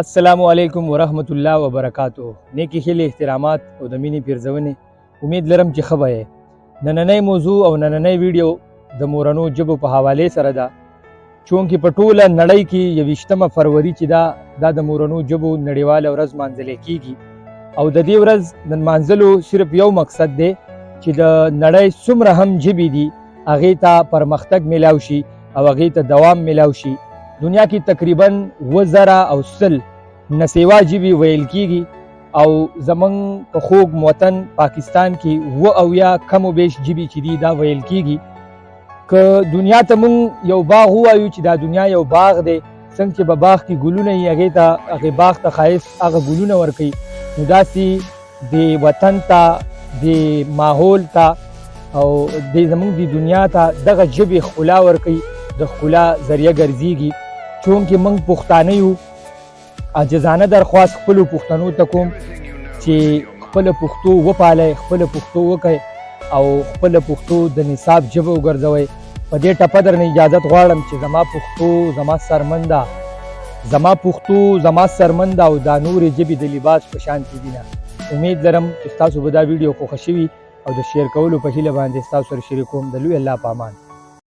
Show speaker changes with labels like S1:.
S1: السلام علیکم ورحمت الله وبرکاتو. نیکی هیلې، احترامات او د مینې پیرزونې. امید لرم چې ښه به یې. نننۍ موضوع او نننۍ ویډیو د مورنو ژبو په حوالې سره ده، چونکې په ټوله نړۍ کې 21 فروری چې دا د مورنو ژبو نړیواله ورځ مانځلی کیږي، او د دې ورځ د نمانځلو صرف یو مقصد دی چې د نړۍ څومره هم ژبې دي، هغې ته پرمختګ میلاو شي او هغې ته دوام میلاو شي. دنیا کې تقریبا 7100 نه سیوا ژبې ویل کیږي، او زمونږ په خوږ وطن پاکستان کې 77 کم و بیش ژبې چې دي، دا ویل کیږي. که دنیا ته مونږ یو باغ ووایو چې دا دنیا یو باغ دی، څنګه چې په باغ کې ګلونه یي، هغې ته، هغې باغ ته ښایست هغه ګلونه ورکوي، نو داسې د وطن ته، د ماحول ته او د زمونږ د دنیا ته دغه ژبې ښکلا ورکوي، د ښکلا ذریعه ګرځېږي. چونکې موږ پښتانه یو، عاجزانه درخواست خپلو پښتنو ته کوم چې خپله پښتو وپالئ، خپله پښتو وکړئ او خپله پښتو د نصاب ژبه وګرځوئ. په دې ټپه درنه اجازت غواړم چې زما پښتو زما څرمن ده، زما پښتو زما څرمن ده او دا نورې ژبې د لباس په شان کې دي. نه امید لرم چې ستاسو به دا ویډیو خوښه شوي او د share کولو په هیله باندې ستاسو سره شریکوم. د لوی الله په امان.